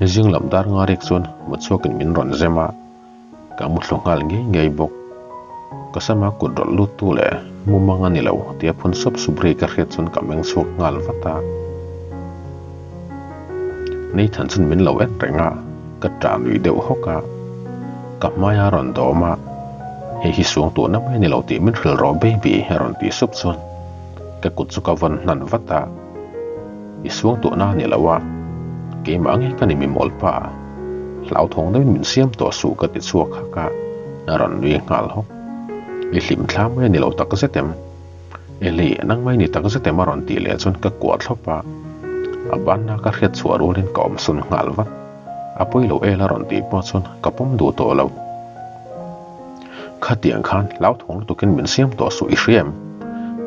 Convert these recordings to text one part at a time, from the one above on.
Zing lam dar nga rek chuan mutchhuakin min rawn zem a, ka muthlu nghal ngei ngei bawk. Ka sama kut rawlh lut tu leh mumang a ni lo tia phun sup sup ri ka hriat chuan ka meng chhuak nghal vat a. Nathan chuan min lo en reng a, ka ṭah nui deuh hawk a. Ka hmai a rawn dawm a, Hei hi suang tuhna mai a ni lo tih min hrilh rawh baby a rawn tih sup chuan ka kut chu ka vawn hnan vat a. I suang tuhna a ni lo a, keimah nge ka ni mi mawl pa? Hlauthawng deuhin min siam tawh suh ka ti chhuak hak a, a rawn nui nghal hawk. I hlim thla mai a ni lo takzet em? Eli, nang mai ni takzet em a rawn tih leh chuan ka kuah thlawp a, a banna ka hriat chhuah rualin ka awm sun nghal vat. A pawi lo el a rawn tih pawh chuan ka pawm duh tawh lo. Khatiang khan hlauthawng lutukin min siam tawh suh i hria em?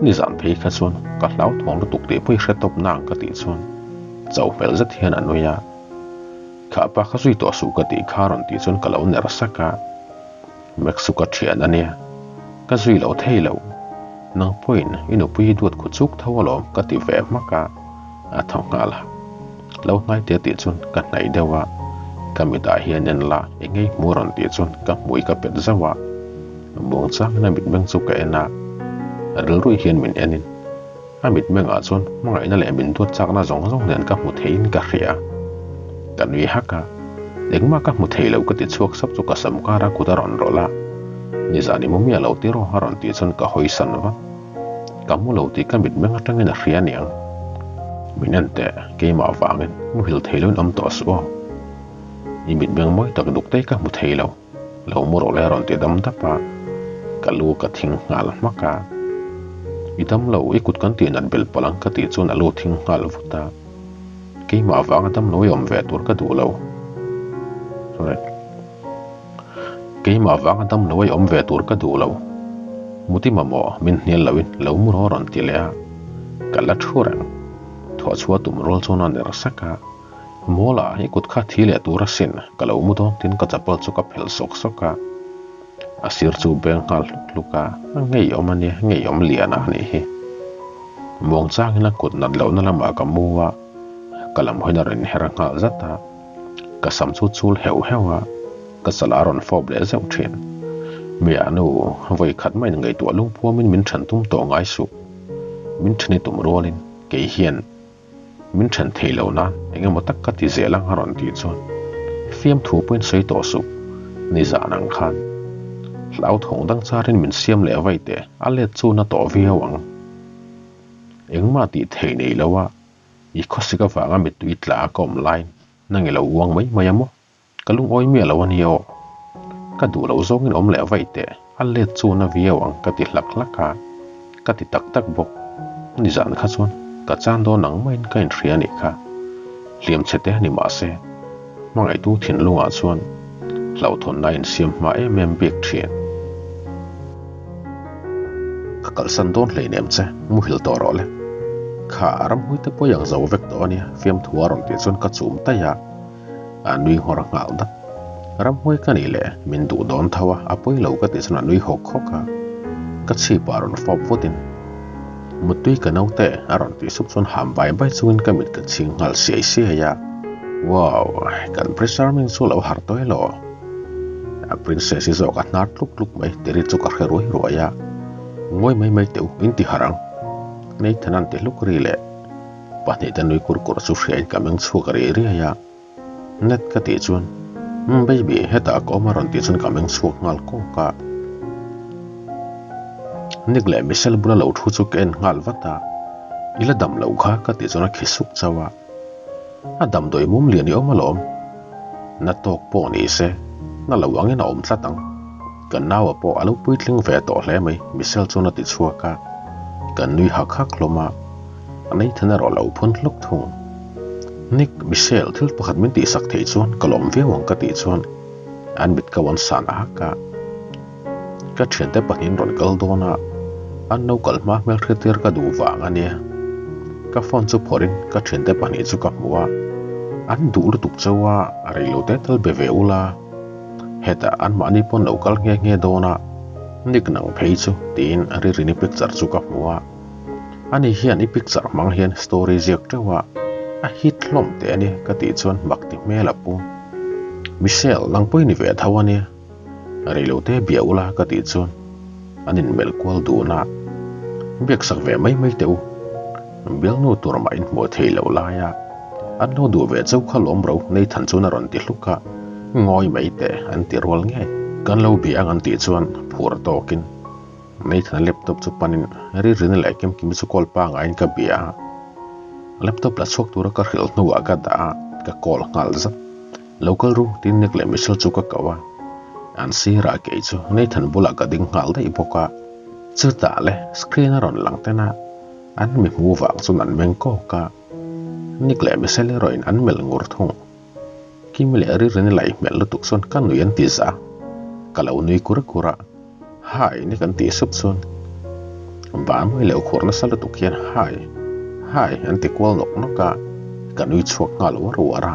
Nizan phei kha chuan ka hlauthawng lutuk tih pawh i hre tawp nang ka tih chuan chauh hmel zet hian a nui a. Kha pa kha zui tawh suh ka tih kha a rawn tih chuan ka lo ner sak a. Max chu ka thian a nia, ka zui lo thei lo. Nang pawhin i nupui i duat khu chuk tho alawm ka ti ve hmak a, a thaw nghal a. Lo hnai te tih chuan ka hnaih deuh a, ka mitah hian en la eng ngei hmu rawn tih chuan ka hmui ka pet zauh a. Muang changin a mitmeng chu ka en a, rilruih hian min enin a mitmengah chuan hmangaihna leh min duat chakna zawng zawng nen ka hmu theiin ka hria. Ka nui hak a, engmah ka hmu thei lo ka ti chhuak sap chu ka sam kar a kut a rawn rawlh a, nizan i mu miah lo tiraw a rawn tih chuan ka hawi san vat. Ka mu lo tih ka mitmeng atangin a hria aniang. Min en teh, keimah vangin muhil thei loin awm tawh suh aw. I mitmeng mawi tak duk te ka hmu thei lo. Lo mu rawh le a rawn ti dam dap a, ka lu ka thing nghal hmak a. I dam lo, i kut kan tih nat belh palh ang ka tih chuan a lu thing nghal vut a. Keimah vanga dam lo i awm ve tur ka duh lo. Sorry. Keimah vanga dam lo i awm ve tur ka duh lo. Muti mamawh min hnial loin lo mu rawh a rawn ti leh a. Ka la thu reng. Thuahchhuah tum rual chuan a ner sak a. Mawla, i kut kha thi leh tur asin, ka lo mu dawn tiin ka chapal chu ka phelh sawk sawk a. A sir chu beng nghal hluk hluk a, a ngeiawm a nia, ngeiawm lian a nih hi. Muang changin a kut nat lohna lamah ka mu a, ka lam hawiin a rawn inher nghal zat a. Ka sam chu chul heuh heuh a, ka chalah a rawn fawp leh zeuh thin. Mia nu, vawi khat mah inngaihtuah lungpuamin min then tum tawh ngai suh. Min then i tum rualin kei hian Min then thei lo nan eng emaw tak ka ti zel ang a rawn tih chuan fiamthu pawhin sawi tawh suh, nizan ang khan hlauthawng dang charin min siam leh vaih teh a let chu na tawh viau ang. Engmah tih thei nei lo a, i khawsik avanga mittui tla a ka awm laiin nang i lo uang mai mai a maw? Ka lungawi miah lo a nia aw. Ka duh loh zawngin awm leh vaih teh, a let chu na viau ang ka ti hlak hlak a, ka ti tak tak bawk. Nizan kha chuan ka chan dawn ang maiin ka inhria a nih kha. Hliam chhe te a ni mahse, hmangaihtu thinlungah chuan hlauhthawnna a insiam hma em em bik thin. Ka kalsan dawn hleinem che, muhil tawh rawh le. Kha ramhui te pawh i ang zo vek tawh a nia, fiamthu a rawn tih chuan ka chum taih a. A nui nghawr nghal dat. Ramhuai ka nih leh min duh dawn tho a, a pawi lo ka tih chuan a nui hawk hawk a. Ka chhip ah rawn fawp vutin, Muttui ka naute a rawn tih sup chuan ham bai bai chungin ka mit ka chhing nghal siai siai a. Wow, kan Prince-Charming chu lo harh tawh elaw? A princess-i zawk a hnar tluk tluk mai tiri chu ka hre ruai ruai a. Ngawi mai mai teh u, in ti harh ang. Nathan-a'n ti hluk ri leh. Pahnih te nui kur kur chu hriain ka meng chhuak riai riai a, Net ka tih chuan, Umm baby, hetah ka awm a rawn tih chuan ka meng chhuak nghal kawk a. Nick leh Michelle bula lo thu chu ka en nghal vat a, I la dam loh kha ka tih chuan a khi suk chauh a. A damdawi mum lian i awm alawm. Na tawk pawh ni se, na lo angin a awm tlat ang. Ka naua pawh a lo puitling ve tawh hle mai, Michelle chuan a ti chhuak a. Kan nui hak hak hlawm a. A Nathan erawh lo phun hluk thung. Nick, Michelle, thil pakhat min tihsak theih chuan ka lawm viau ang ka tih chuan an mit ka wan san ak a. Ka thiante pahnihin rawn kal dawn a, an lo kal hma hmel hriattir ka duh vang a nia. Ka phone chu phawrhin ka thiante pahnih chu ka hmu a, an duh lutuk chauh a, reilo te tal be ve ula. Hetah anmahni pawn lo kal nghe nghe dawn a, Nick nang phei chu tiin Ririni picture chu ka hmu a. Ani hian i picture hmang hian story ziak teuh a, a hit hlawm teh a ni ka tih chuan mak ti hmel a pu. Michelle, nang pawh i ni ve tho a nia. Reilote bia ula ka tih chuan an inmelh kual dun a, biaksak ve mai mai teh u. Bialnu tur mah inhmuh thei loh laia an lo duh ve chauh kha lawm ro Nathan chuan a rawn ti hluk a, ngawi mai teh an ti rual ngei. Kan lo bia ang an tih chuan phur tawkin Nathan-a laptop chu panin rilrina leh kimkim chu call pangaiin ka bia a, laptop la chhuak tura ka hrilh hnuah ka dah a, ka call nghal zat. Lo kal ru tiin Nick leh Michelle chu ka ko a, an sirah kei chu Nathan bulah ka ding nghal daih bawk a, chutah le screen a rawn lang ten a, an mi hmu vang chuan an meng kawk a, Nick leh Michelle erawhin an melh ngur thung. Kimi leh Ririn laih hmelh lutuk chuan ka nui an ti za, ka lo nui kur kur a, Hi Nick an tih sup chuan ban mai leh khur nasa lutuk hian Hi, Hi an ti kual nawk nawk a, ka nui chhuak nghal uar uar a.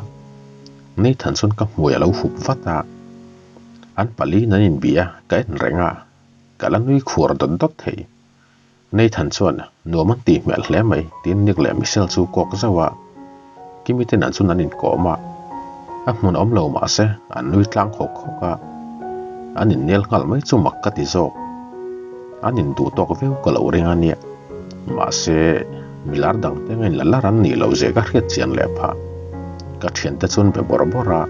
Nathan chuan ka hmui a lo hup vat a, an paliin an inbia ka en reng a, ka la nui khuar dawt dawt thei. Nathan chuan nuam an tih hmel hle mai tiin Nick leh Michelle chu kawk zauh a, Kimi te nen chuan an inkawm a, a hmun awm lo mah se an nui tlang hawk hawk a, an innel nghal mai chu mak ka ti zawk. An induh tawk viau ka lo ring a nia, mahse Milar dang te ngain la lar an nih loh zia ka hriat chian leh phah. Ka thiante chuan be bawrh bawrh a,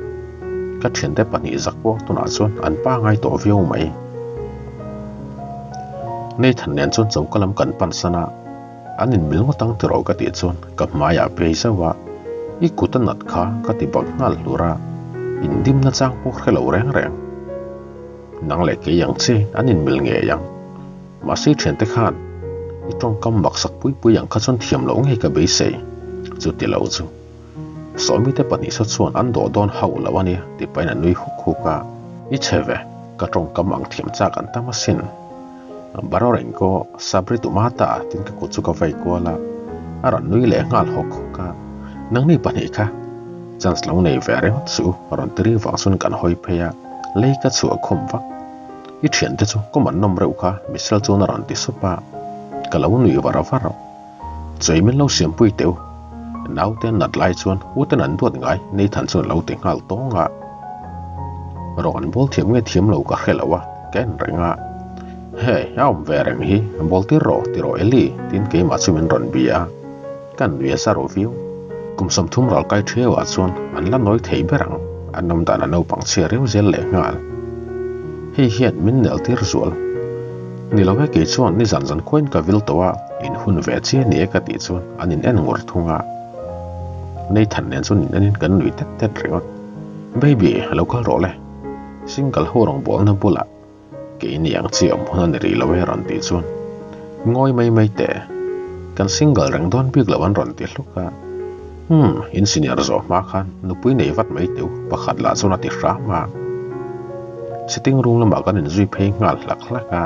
ka thiante pahnih zak pawh tunah chuan an pa ngai tawh viau mai. Nathan nen chuan choka lam kan pan san a, an inmil ngawt ang tiraw ka tih chuan ka hmaiah phei zauh a, i kut a nat kha ka ti bak nghal hlur a, indimna chang pawh hre lo reng reng. Nang leh kei ang che an inmil ngei ang. Mahse i thiante khan i tawngkam maksak pui pui ang kha chuan thiam loh ngei ka beisei. Chuti lo chu Sawmi te pahnih saw chuan an dawh dawn hauh lo a nia ti pahin a nui huk huk a. I chhe ve, ka tawngkam ang thiam chak an tam asin. Barorenko Sabri tumata tin ka kut chu ka vei kual a, a rawn nui leh nghal hawk hawk a. Nangni pahnih kha chance lo nei ve ringawt suh u, rawn ti ring vang chuan kan hawi phei a, lei ka chhuah khum vak. I thiante chu kawm an nawm reuh kha Michelle chuan a rawn ti sup a, ka lo nuih var var. Chei min lo siampui teu. Naute an nat lai chuan uten an duat ngai Nathan chuan a lo ti nghal tawng a. Rawng an bawl thiam nge thiam lo ka hre lo a, ka en reng a. Hey, a awm ve reng hi, bawl tir rawh ti rawh Eli tiin keimah chu min rawn bia a. Ka nui a za rawh viau. Kum 30 ral kai theuah chuan an la nawi thei ber ang, an awm dan a naupang chhia reu zel leh nghal. Hei hian min nel tir zual. Ni lo e kei chuan nizan zan khuain ka vil tawh a, in hun ve chiah ni e ka tih chuan an in en ngur thung a. Nathan nen chuan in enin kan nui tet tet ringawt. Baby, lo kal rawh le. Single ho rawngbawlna bulah. Keini ang chi awm hun a ni rih lo e rawn tih chuan ngawi mai mai teh, kan single reng dawn bik lo an rawn ti hluk a. Umm, in senior zawh hma khan nupui nei vat mai teu pakhat lah chuan a ti hram a. Sitting room lamah kan inzui phei nghal hlak hlak a,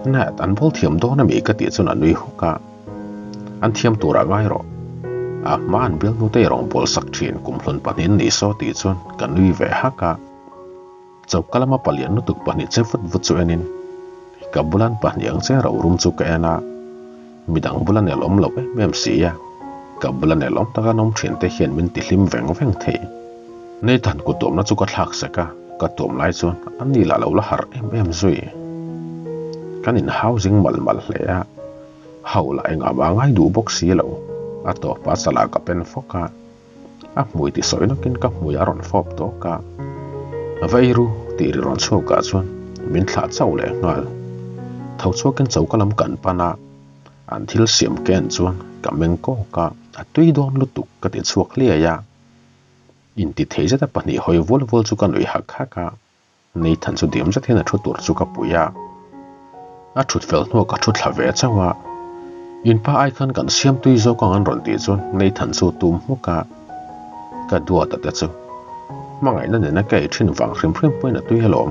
Nat, an bawl thiam dawn ami ka tih chuan a nui huk a. An thiam turah ngai rawh. A hma an bialnu te i rawn bawl sak thin kumhlun pahnih an nih saw tih chuan ka nui ve hak a. Choka lama palian lutuk pahnih che vut vut chu enin ka bulan pahnih ang che ro rum chu ka en a, midang bula nel awm loh em em si a, ka bula nel awm taka an awm thin te hian min ti hlim veng veng thei. Nathan kut tuamna chu ka thlak sek a, ka tuam lai chuan a ni lah lo la harh em em zui. Kan in hau zing mal mal hle a, hau lah engah mah a ngai duh bawk si lo, a tawpa chalah ka pen fawk a. A hmui ti sawi nawkin ka hmui a rawn fawp tawk a, Va ei ru tih ri rawn chhuakah chuan min thlah chauh leh nghal. Tho chhuakin choka lam kan pan a, an thil siam ken chuan ka meng kawk a, a tui dawn lutuk ka ti chhuak hliai a. Inti thei zeta pahnih hawi vual vual chu ka nuih hak hak a. Nathan chu diam zet hian a thu tur chu ka pui a, a thut fel hnuah ka thu thla ve chauh a, In pa ai khan kan siam tui zawk ang an rawn tih chuan Nathan chu tum hmuk a, ka duat a te chu hmangaihna nena ka ei thin vang hrim hrim pawhin a tui alawm,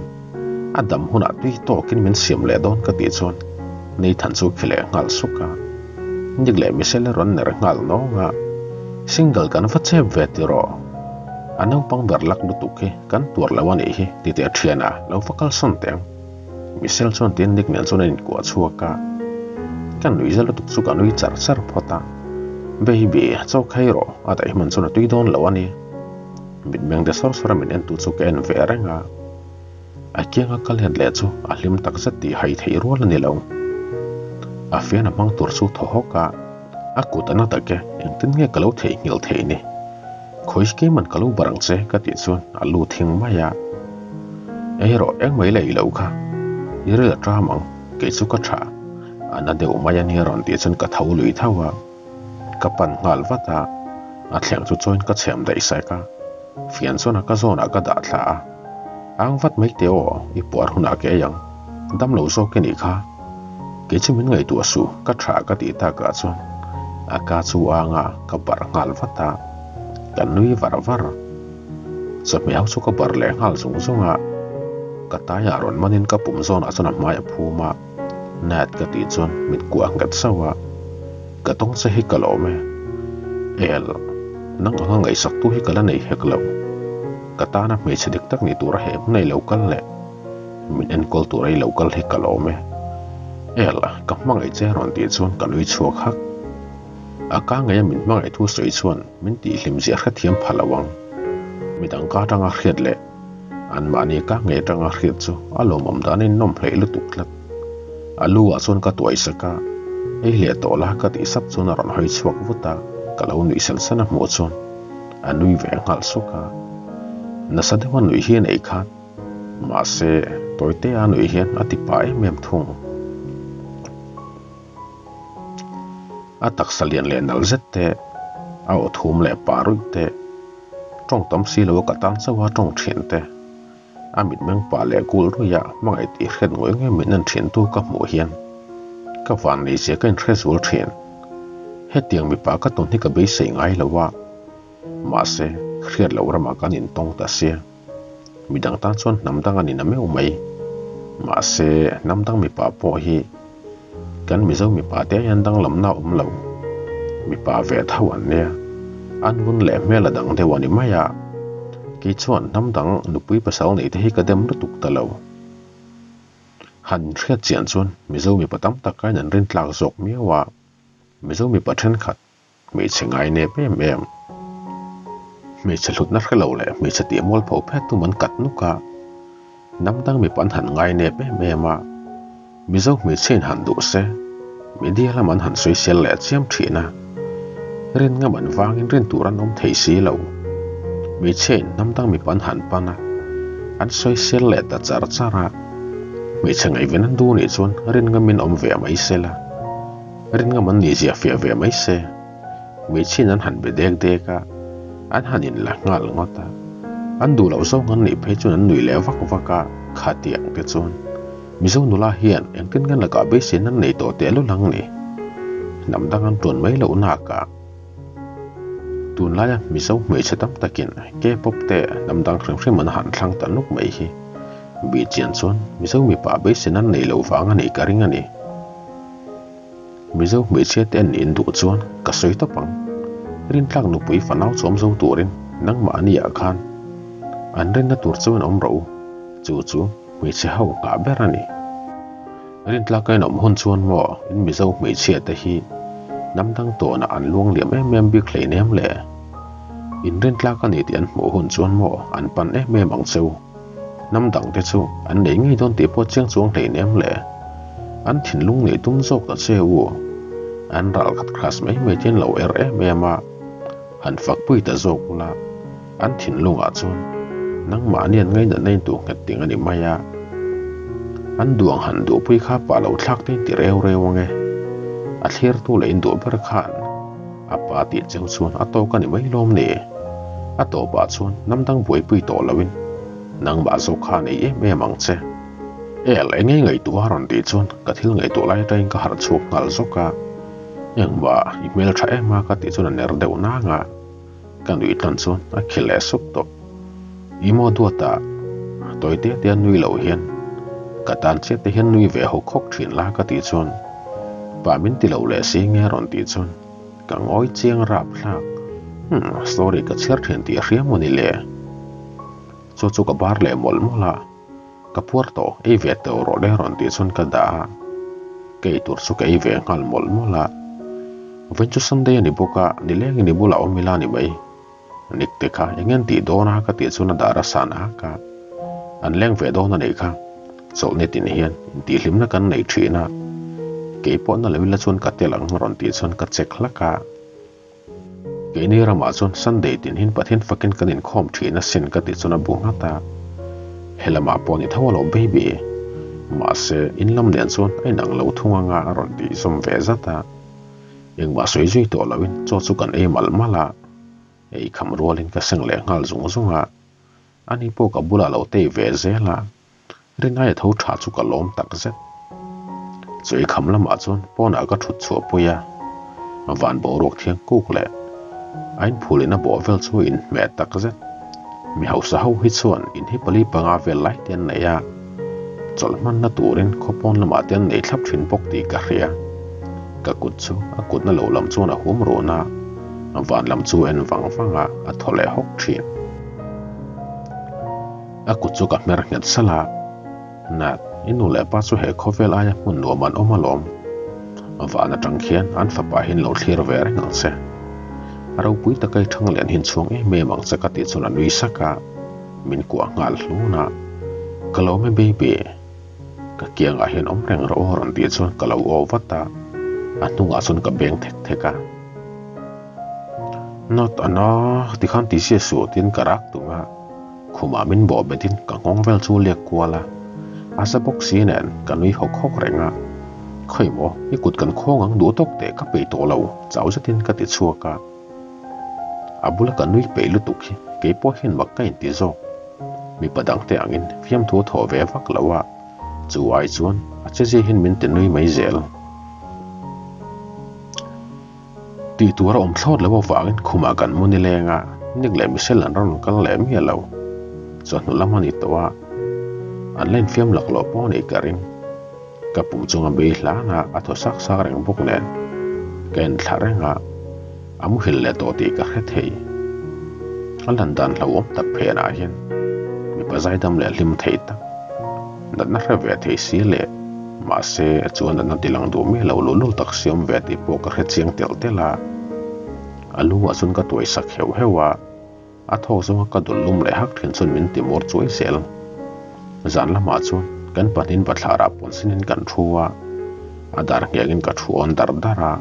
a dam hunah tui tawkin min siam leh dawn ka tih chuan Nathan chu khi leh nghal suk a, Nick leh Michelle rawn ner nghal nawng a, Single kan va chep ve tiraw? A naupang ber lak lutuk hi kan tuar lo a nih hi ti teh thian a, lo va kalsawn teh ang. Michelle chuan tiin Nick nen chuan an inkuah chhuak a. Ka nui za lutuk chu ka nui char char phawt a. Baby, chaw khai rawh, a daih hman chuan a tui dawn lo a ni. Mitmeng de sawr sawr a min entu chu ka en ve reng a. A kianga ka let leh chu a hlim tak zet tih hai theih rual a ni lo. A fian a hmang tur chu thaw hawk a, a kut a na tak e, engtin nge ka lo theihnghilh theih ni? Khawi keimah ka lo bar ang che ka tih chuan a lu thing mai a. Ei rawh, engmah i la ei lo kha. I ril a ṭam ang, kei chu ka ṭha. A na deuh mai a nia rawn tih chuan ka tho lui tho a. Ka pan nghal vat a, a thleng chu chawiin ka chhem daih saik a. Fian chuan a ka zawnah ka dah thla a. Ang vat mai teh aw, i puar hunah ke ei ang. Dam lo zawk i nih kha. Kei chu min ngaihtuah suh, ka tha ka tih takah chuan a ka chu ang a, ka barh nghal vat a. Ka nui var var. Chawhmeh ho chu ka barh leh nghal zung zung a. Ka taiah rawn manin ka pum zawnah chuan a hmai a phum a. Nat ka tih chuan mit kuah nghet sauh a, Ka tawng che hi ka lawm e. El, nang anga ngaihsak tu hi ka la nei hek lo. Ka tana hmeichhe dik tak ni tura he hmun a i lo kal leh min enkawl tura i lo kal hi ka lawm e. El, ka hmangaih che rawn tih chuan ka nui chhuak hak. A ka ngeia min hmangaih thu sawi chuan min tihhlim zia hrethiam pha lo ang. Midang ka atanga hriat leh Anmahni ka ngei atanga hriat chu a lawmawm dan a innawm hleih lutuk tlat. A lu ah chuan ka tuai sak a, ei leh tawh la ka tih sap chuan a rawn hawi chhuak vut a, ka lo nuih san san a hmuh chuan a nui ve nghal suk a. Nasa deuha nuih hi a nei khan, mahse tawite a nuih hian a ti pah em em thung. A taksa lian leh nal zet te, a aw thum leh pa ruih te, Tawng tam si lo a ka tan chauh a tawng thin te. A mitmeng pah leh kul ruih a hmangaih tih hriat ngawih ngawih min en thin tu ka hmuh hian ka van nei zia ka inhre zual thin. Hetiang mipa ka tawn hi ka beisei ngai lo a, mahse hriat loh ramah kan intawng ta sia. Midang tan chuan hnam dang a ni na meuh mai. Mahse hnam dang mipa pawh hi Kan Mizo mipa te hian danglamna a awm lo. Mipa ve tho an nia. An vun leh hmel a dang deuh a ni mai a. Kei chuan hnam dang nupui pasal nei te hi ka dem lutuk ta lo. Han inhriat chian chuan Mizo mipa tam tak aiin an rintlak zawk miau a. Mizo mipa thenkhat Hmeichhe ngai nep em em. Hmeichhe hlutna hre lo leh hmeichhe tih mualpho phet tum an kat nuk a. Hnam dang mipa an han ngai nep em em a. Mizo hmeichhe in han duh se, media lam an han sawisel leh chiam thin a. Rin ngam an vangin rin tur an awm thei si lo. Hmeichhe in hnam dang mipa an han pan a, an sawisel leh ta char char a. Hmeichhe ngaihven an duh nih chuan rin ngamin awm ve mai sela. Rinngam an nih zia fiah ve mai se. Hmeichhiain an han be dek dek a, an han inla nghal ngawt a. An duh loh zawng an nih phei chuan an nuih leh vak vak a, khatiang te chuan Mizo nula hian engtin nge lakah beiseina an nei tawh teh lul ang ni? Hnam dang an tuan mai loh nakah. Tunlaia Mizo hmeichhe tam takin K-pop te hnam dang hrim hrim an han thlang ta nuk mai hi bih chian chuan Mizo mipa beiseina an neih loh vang a nih ka ring a ni. Mizo hmeichhia te an in duh chuan ka sawi tawp ang. Rintlak nupui fanau chawm zo turin nangmah ania khan an rinna tur chuan awm rawh u. Chu chu hmeichhe ho nghah ber a ni. Rintlak a inawm hun chuan maw in Mizo hmeichhia te hi hnam dang tawnah an luang liam em em bik hleinem le. In rintlak a ni tih an hmuh hun chuan maw an pan em em ang cheu. Hnam dang te chu an nei ngei dawn tih pawh chiang chuang hleinem le. An thinlung nei tum zawk ta che u. An ralkhat class mai mai te an lo er em em a, han fakpui ta zawk ula, an thinlungah chuan nangmahni an ngainatna in tuh nghet ting a ni mai a. An duang han duhpui kha pah lo thlak te in ti reu reu ange. A thlirtu leh in duh ber khan a pa tih cheu chuan a tawk a ni mai lawm ni? A tawpah chuan hnam dang buaipui tawh loin nangmah zawk kha nei em em ang che. El, eng nge ngaihtuah a rawn tih chuan ka thil ngaihtuah lai atangin ka harh chhuak nghal zawk a. Engmah, i hmel tha em a ka tih chuan a ner deuh nang a. Ka nuih tlan chuan a khel leh sup tawh. I maw duata, tawi te te a nui loh hian ka tan chiah te hian nui ve hawk hawk thin la ka tih chuan pa min ti lo leh si nge rawn tih chuan ka ngawi chiang rap hlak. Umm, story ka chhiar thin tih a hria maw ni le? Chu chu ka bar leh mawlh mawlh a, ka puar tawh ei ve teuh rawh le rawn tih chuan ka dah a. Ka ei tur chu ka ei ve nghal mawlh mawlh a. Vawiin chu Sunday a ni bawk a, nilengin i bulah awm ila a ni mai. Nick te kha eng nge an tih dawn a ka tih chuan a dar a san ak a. An leng ve dawn a nih kha. Chawlhni tin hian intihhlimna kan nei thin a. Kei pawh na lo ila chuan ka tel ang rawn tih chuan ka check hlak a. Keini ramah chuan Sunday tin hin Pathian fakin kan inkhawm thin asin ka tih chuan a bu nghat a. Helamah pawh ni tho a lo baby. Mahse in lam nen chuan a inang lo thung anga a rawn tih zawm ve zat a. Engmah sawi zui tawh loin chaw chu kan ei malh malh a. Ei kham rualin ka seng leh nghal zung zung a. Ani pawh ka bulah lo tei ve zel a. Rinai a tho tha chu ka lawm tak zet. Chawi kham lamah chuan pawnah ka thut chhuah pui a, van boruak thiang kuk leh a inphulin a bawh vel chu a inhmeh tak zet. Mi hausa ho hi chuan in hi pali panga vel lai te an nei a, chawlh hmanna turin khaw pawn lamah te an nei thlap thin bawk tih ka hria. Ka kut chu a kutna lo lam chuan a hum run a, van lam chu a en vang vang a, a thaw leh hawk thin. A kut chu ka hmer nghet salh a, Nat, i nu leh pa chu he khawvel aia hmun nuam an awm alawm. Van atang khian an fapa hian lo thlir ve reng ang che. A ropui taka i thang lian hin chhuang em em ang che ka tih chuan a nui sak a, min kuah nghal hlun a. Ka lawm e baby, ka kiangah hian awm reng rawh aw rawn tih chuan ka lo aw vat a, a hnungah chuan ka beng thek thek a. Nat, a na tikhan ti sia suh tiin ka rak tung a. Khumah min bawh betin ka nghawng vel chu liak kual a, a za bawk si nen ka nui hawk hawk reng a. Khawi maw, i kut kan khawng ang duh tawk teh ka peih tawh lo, chau zetin ka ti chhuak a. A bula ka nui peih lutuk hi kei pawh hian mak ka inti zawk. Mipa dangte angin fiamthu a thawh ve vak lo a, chu ai chuan a chezia hian min ti nui mai zel. Tih tur a awm thlawt lo avangin khumah kan mu nileng a, Nick leh Michelle an rawn kal leh miah lo. Chawhnu lam a ni tawh a, an la infiam laklawh pawh a nih ka ring. Ka pum chunga bei hlan a, a thaw sak sak reng bawk nen ka en thla reng a, a muhil leh tawh tih ka hre thei. A lan dan hlauhawm tak phenah hian mipa zaidam leh hlim thei tak, natna hre ve thei si leh mahse chuan natna tilang duh miah lo luhlul tak siam ve tih pawh ka hre chiang telh telh a. A lu ah chuan ka tuai sak heuh heuh a, a thawk zawnga ka dul lum leh hak thin chuan min ti mur chuai zel. Zan lamah chuan kan pahnihin bathlarah pawn sinin kan thu a, a dar nghengin ka thu awn dar dar a,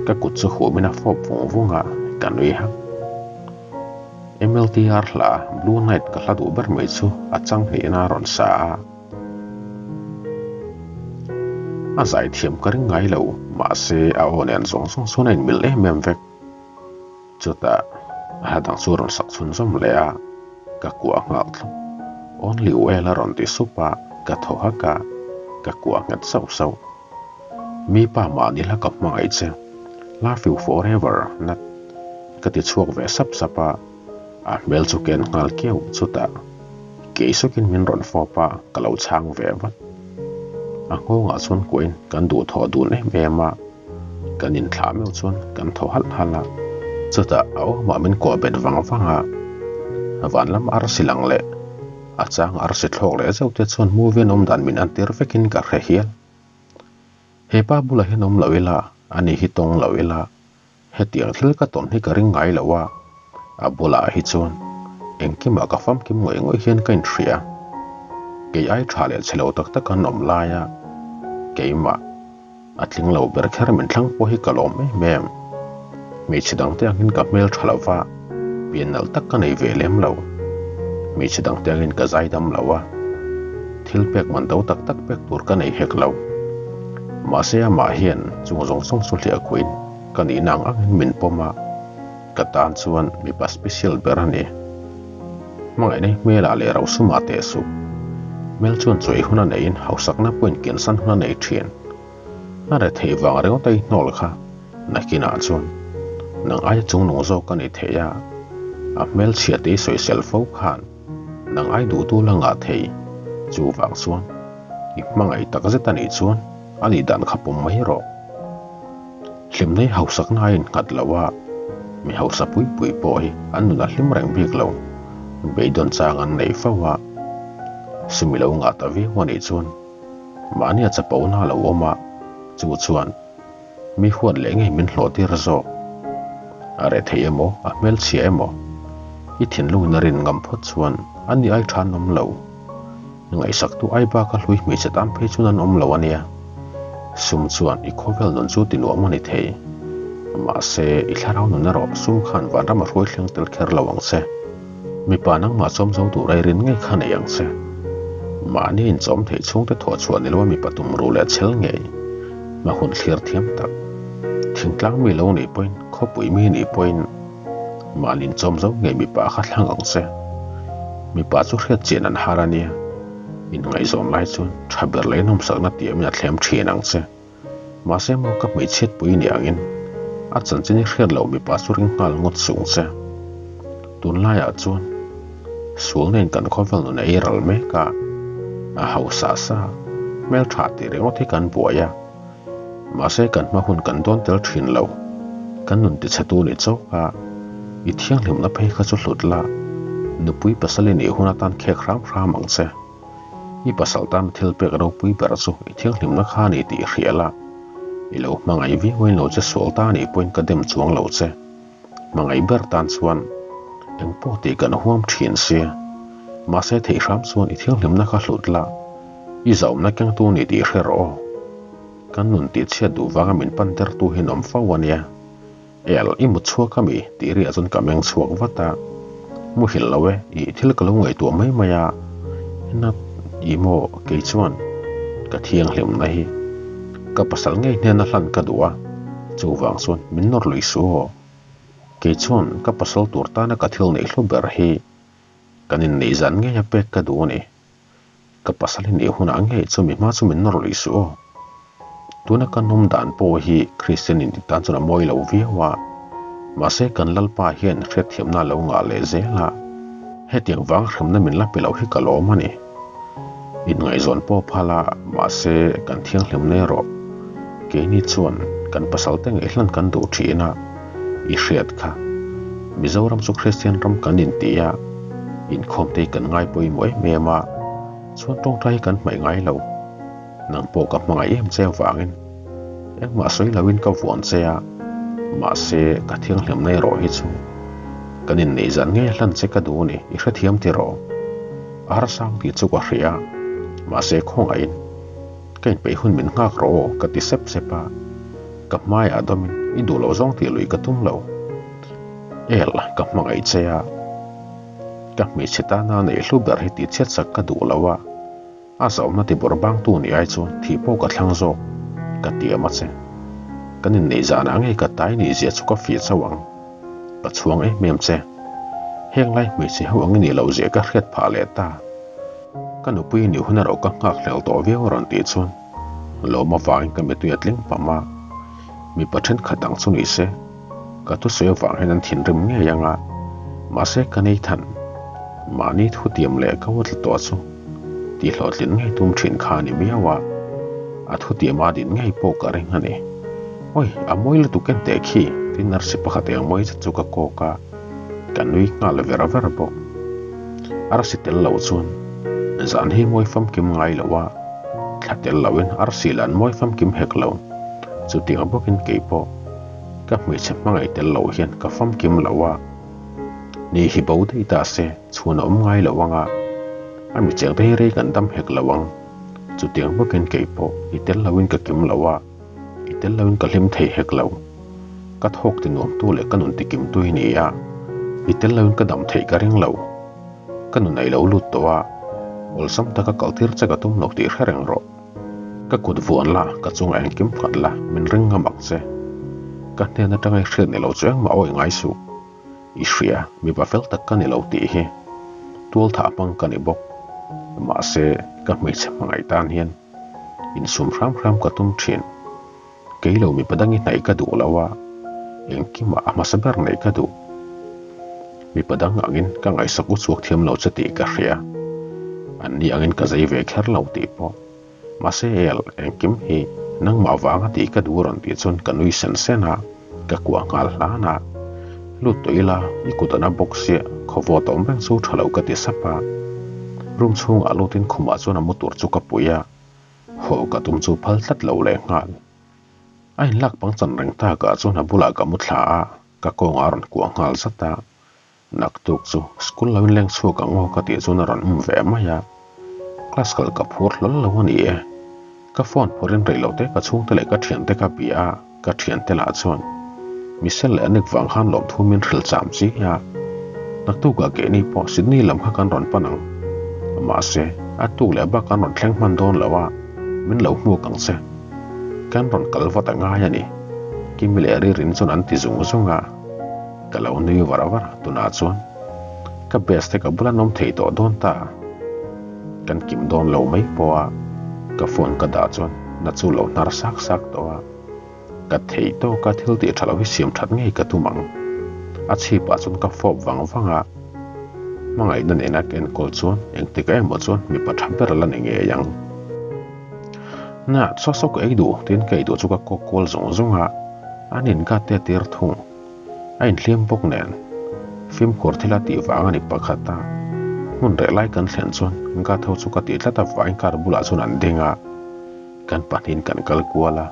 ka kut chu humin a fawp vung vung a, ka nui hak. MLTR hla Blue Night ka hla duh ber mai chu a chang hnihin a rawn sa a. A zai thiam ka ring ngai lo, mahse a aw nen zawng zawng chuan a inmil em em vek. Chutah a hla dang chu a rawn sak chhunzawm leh a, ka kuah nghal thlawp. Only well a rawn ti sup a, ka thaw hak a, ka kuah nghet sauh sauh. Mi pa mahni hla ka hmangaih che, love you forever nat ka ti chhuak ve sap sap a, a hmel chu ken nghal keuh chutah kei sukin min rawn fawp a, ka lo chhang ve vat. A nghawngah chuan kuahin kan duhthawh dun em em a, kan inthlah meuh chuan kan thaw halh halh a, chutah a awmah min kuah bet vang vang a, van lam arsi lang leh a chang arsi thlawk leh zeuh te chuan movie an awm dan min antir vekin ka hre hial. He pa bulah hian awm lo ila, ani hi tawng lo ila, hetiang thil ka tawn hi ka ring ngai lo a, a bulah hi chuan engkimah ka famkim ngawih ngawih hian ka inhria. Kei ai tha leh chhe lo tak tak an awm lai a, keimah a tling lo ber kher min thlang pawh hi ka lawm em em. Hmeichhe dangte angin ka hmel tha lo va, pian nalh tak ka nei ve lem lo. Hmeichhe dangte angin ka zaidam lo a, thil pek man do tak tak pek tur ka nei hek lo. Mahse amah hian chung zawng zawng chu hliah khuin ka nihna ang angin min pawm a, ka tan chuan mipa special ber a ni. Hmangaihna hi hmelah leh rosumah teh suh. Hmel chuan chawi hun a neiin hausakna pawhin kiansan hun a nei thin. A rethei vang ringawt a i hnawl kha nakinah chuan nang aia chungnung zawk a ni thei a, a hmelchhia te i sawisel fo khan nang ai duhtu la ngah thei. Chuvang chuan i hmangaih tak zet a nih chuan a nih dan kha pawm mai rawh. Hlimna i hausakna a innghat lo a, mi hausa pui pui pawh hi an nun a hlim reng bik lo, beidawn chang an nei fo a, sumi lo ngah ta viau a nih chuan. Mahnia chapo na lo awm a, Chu chuan mi huat leh ngei min hlawh tir zawk. A reh thei emaw, a hmelchhia emaw, i thinlungin a rin ngam phawt chuan a ni ai tha an awm lo. Ngaihsaktu ai baka hlui hmeichhe tan phei chuan an awm lo a nia. Sum chuan i khawvel nun chu ti nuam a ni thei. Mahse, i thlarau nun erawh sum khan vanram a hruai thleng tel kher lo ang che. Mipa nangmah chawm zo tur ai rin ngei kha nei ang che. Mahni inchawm theih chhungte thawh chhuah ni loa mipa tum ru leh chhel ngei. Hma hun thlir thiam tak. Thingtlang mi lo nih pawhin, khawpui mi nih pawhin mahni inchawm zo ngei mipa kha thlang ang che. Mipa chu hriat chian an har a nia. Inngaihzawn lai chuan tha ber leh inawmsakna tiamin a thlem thin ang che. Mahse maw ka hmeichhiat pui ni angin a chanchin i hriat loh mipa chu ring nghal ngawt sung che. Tunlaiah chuan sualna in kan khawvel nun a ei ral mek a, a hausa sa, hmeltha tih ringawt hi kan buai a. Mahse kan hma hun kan dawn tel thin lo, kan nun tichhetu ni chauh a, i thianghlimna phei kha chu hlut la, nupui pasal i nih hun atan khek hram hram ang che. I pasal tan thil pek ropui ber chu i thianghlimna kha a ni tih i hria la, i lo hmangaih viau in lo che sual ta anih pawhin ka dem chuang lo che. Hmangaih ber tan chuan eng pawh tih kan huam thin sia, mahse theih hram chuan i thianghlimna kha hlut la, i zauhna kengtu a ni tih i hre rawh aw. Kan nun tih chhiat duh vanga min pan dertu hi an awm fo a nia. El, i mut chhuak ami? tih riah chuan ka meng chhuak vat a. Muhilh lo e, i thil ka lo ngaihtuah mai mai a. Ena, i maw, kei chuan ka thianghlimna hi ka pasal ngei hnena hlan ka duh a, chuvang chuan min nawr lui suh aw. Kei chuan ka pasal tur tana ka thil neih hlu ber hi kan inneih zan ngei a pek ka duh a ni. Ka pasal i nih hunah ngei chu mi hma chu min nawr lui suh aw. Tuna kan awm dan pawh hi Kristian in tan chuan a mawi lo viau a, mahse kan Lalpa hian hriatthiamna a lo ngah leh zel a, hetiang vang hremna min la pe loh hi ka lawm a ni. Inngaihzawn pawh phal a, mahse kan thianghlimna erawh keini chuan kan pasal te ngaihhlan kan duh thin a, i hriat kha. Mizoram chu Kristian ram kan inti a, inkhawm te hi kan ngai pawimawh em em a, chuan tawngtai hi kan hmaih ngai lo. Nang pawh ka hmangaih em che avangin engmah sawi loin ka vuan che a, mahse ka thianghlimna erawh hi chu kan inneih zan ngei hlan che ka duh a ni, i hrethiam tiraw? A harsang tih chu ka hria, mahse khawngaihin ka inpeih hun min nghak rawh aw ka ti sep sep a, ka hmaiah dawmin i duh loh zawng tih lui ka tum lo. El, ka hmangaih che a, ka hmeichhe tana neih hlu ber hi tihchhiat sak ka duh lo a. A zawhna ti bawrh bangtu nih ai chuan thih pawh ka thlang zawk, ka tiam a che. Kan inneih zanah ngei ka tai nih zia chu ka fih chauh ang. Ka chhuang em em che. Heng lai hmeichhe ho ang i nih loh zia ka hriat phah leh ta. Ka nupui nih hun erawh ka nghak hlel tawh viau a rawn tih chuan lawm avangin ka mitui a tling pam a. Mipa thenkhat ang chu ni se, ka thusawi avang hian an thinrim ngei ang a, mahse ka nei than. Mahni thutiam leh ka uatla tawh chu tih hlawhtlin ngei tum thin kha a ni miau a, a thutiam a din ngei pawh ka ring a ni. Awi, a mawi lutuk en teh khi, tin arsi pakhat eng mawi zet chu ka kawk a, ka nui nghal ver ver bawk. Arsi tel loh chuan zan hi mawi famkim ngai lo a, thla tel loin arsi lah an mawi famkim hek lo. Chutiang bawkin kei pawh ka hmeichhe hmangaih tel loh hian ka famkim lo a, ni hi bo daih ta se chhun a awm ngai lo ang a, a mi cheng te hi rei kan dam hek lo ang. Chutiang bawkin kei pawh i tel loin ka kim lo a, i tel loin ka hlim thei hek lo. Ka thawk ti nuamtu leh ka nun ti kimtu hi ni a, i tel loin ka dam theih ka ring lo. Ka nun ei lo lut tawh a, awlsam taka kaltir che ka tum lo tih hre reng rawh. Ka kut vuan la, ka chungah engkim nghat la, min ring ngam ang che. Ka hnen atanga i hriat ni lo chu engmah awi ngai suh. I hria, mipa fel tak ka ni lo tih hi tual thah hmang ka ni bawk. Mahse, ka hmeichhe hmangaih tan hian insum hram hram ka tum thin. Kei lo mipa dang i hnaih ka duh lo a, engkimah a hmasa ber neih ka duh. Mipa dang angin ka ngaihsak u chhuak thiam lo che tih ka hria. Anni angin ka zei ve kher lo tih pawh. Mahse el, engkim hi nangmah vanga tih ka duh rawn tih chuan ka nui sen sen a, ka kuah nghal hlan a. Lut tawh ila, i kut ana bawk sia, khawvawt a awm reng chu tha lo ka ti sap a. Room chhungah lutin khumah chuan a mu tur chu ka pui a. Haw ka tum chu phal tlat lo leh nghal. A inlak pangchan reng takah chuan a bulah ka mu thla a, ka kawngah a rawn kuah nghal zat a. Naktuk chu school lo inleng chhuak ang aw ka tih chuan a rawn um ve mai a. Class kal ka phur hlawl lo a ni e. Ka phone phawrhin rei lo te ka chhungte leh ka thiante ka bia a, ka thiante lah chuan Michelle leh Anik vang khan lawmthu min hrilh cham chi a. Naktukah keini pawh Sydney lam kha kan rawn pan ang. Mahse, a tuk leh bak kan rawn thleng hman dawn lo a, min lo hmuak ang che. Kan rawn kal vat a ngai a ni. Kimi leh Ririn chuan an ti zung zung a. Ka lo nui var var a, tunah chuan ka best te ka bula nawm thei tawh dawn ta. Kan kim dawn lo mai pawh a, ka phone ka dah chuan na chu lo hnar sak sak tawh a. Ka thei tawk a thil tih tha lo hi siam that ngei ka tum ang. A chhipah chuan ka fawp vang vang a, hmangaihna nena ka enkawl chuan engtik emaw chuan mipa tha ber la ni ngei ang. Na, saw saw ka ei duh tiin ka ei duh chu ka kawk kual zung zung a, an in ka te tir thung. A inhliam bawk nen fimkhur thil a tih vang a ni pakhat a, hmun reh lai kan thlen chuan guard ho chu ka tih tlat avangin car bulah chuan an ding a, kan pahnihin kan kal kual a,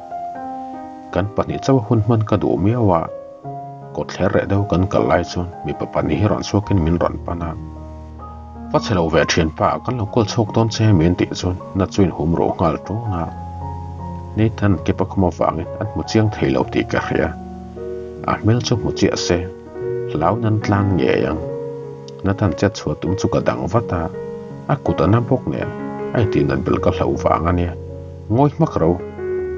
kan pahnih chauh a hun hman ka duh miau a, kawtthler reh deuh kan kal lai chuan mipa pahnih hi rawn chhuakin min rawn pan a, Va chhe lo ve thianpa kan lo kawl chhuak dawn che min tih chuan na chu inhum ruh nghal ṭung a. Nathan kepa khum avangin an hmu chiang thei lo tih ka hria. A hmel chu hmu chiah se, hlau nan tlang ngei ang. Nathan chet chhuah tum chu ka dang vat a, a kut a na bawk nen a intih nat belh ka hlauh vang a nia. Ngawi hmak ro,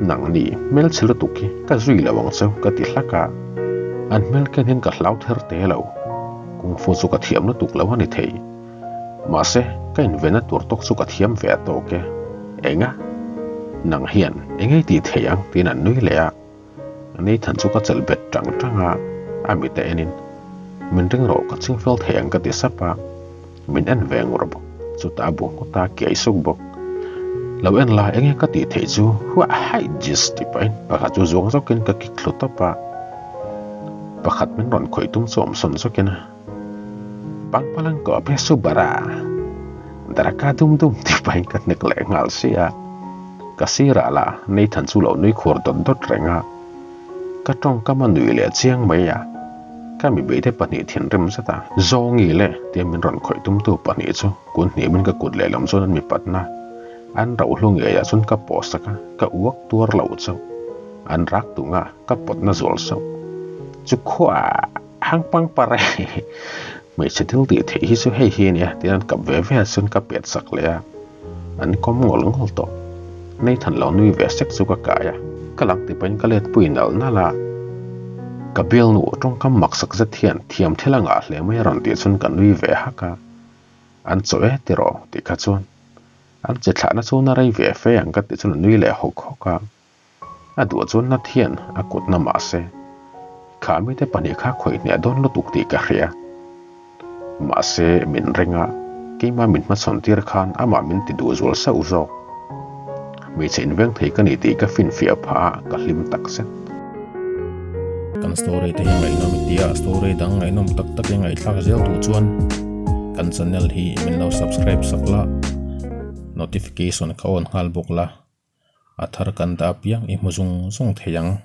nang ni hmel chhe lutuk hi ka zui lo ang cheu ka ti hlak a. An hmel ken hian ka hlau ther te lo. Kung fu chu ka thiam lutuk lo a ni thei. Mahse, ka invenna tur tawk chu ka thiam ve a tawk e. Enga? Nang hian eng ei tih thei ang tiin an nui leh a. Nathan chu ka chelh bet tang tang a, a mit a enin, Min ring rawh ka ching fel thei ang ka ti sap a. Min en ve ngur bawk, chutah a bu nghut a, kiai suk bawk. Lo en la, enge ka tih theih chu huah haih jis tih pahin pakhat chu zuang zawkin ka kik thlu tawp a. Pakhat min rawn khawih tum chu awm sawn zawkin a, Pangpalang ko pe subara, daraka dum dum tih pahin ka hnek leh nghal si a. Ka sirah lah Nathan chu lo nui khur dawt dawt reng a. Ka tawngkam a nui leh chiang mai a, ka mi beite pahnih thinrim zet a. Zawngi le tia min rawn khawih tumtu pahnih chu kun hnimin ka kut lehlam chuan an mi patna an rohlu ngeiah chuan ka pawh sak a, ka uak tuar lo chauh. An rak tung a, ka pawtna zual sauh. Chu khua hang pang par e, hmeichhe thil tih theih hi chu hei hi a nia tiin an kap ve ve a chuan ka pet sak leh a. An kawm ngawl ngawl tawh. Nathan lo nui ve sek chu ka kai a, ka lang ti pahin ka let pui nalh nalh a. Ka bialnu tawngkam maksak zet hian thiam thil a ngah hle mai a rawn tih chuan ka nui ve hak a. An chaw e tiraw tih kha chuan an che thlahna chu na rei ve fe ang ka tih chuan a nui leh hawk hawk a. A duh chuan Nat hian a kutna mahse kha mite pahnih kha khawih hniah dawn lutuk tih ka hria. Mahse min ring a, keimah min hmachhawn tir khan amah min ti duh zual sauh zawk. Hmeichhe inveng thei ka ni tih ka finfiah phah a, ka hlim tak zet. Kan story te hi ngaihnawm i tia, story dang ngaihnawm tak tak i ngaihthlak zel duh chuan kan channel hi min lo subscribe sak la, notification kha on nghal bawk la. A thar kan dah piang i hmu zung zung thei ang.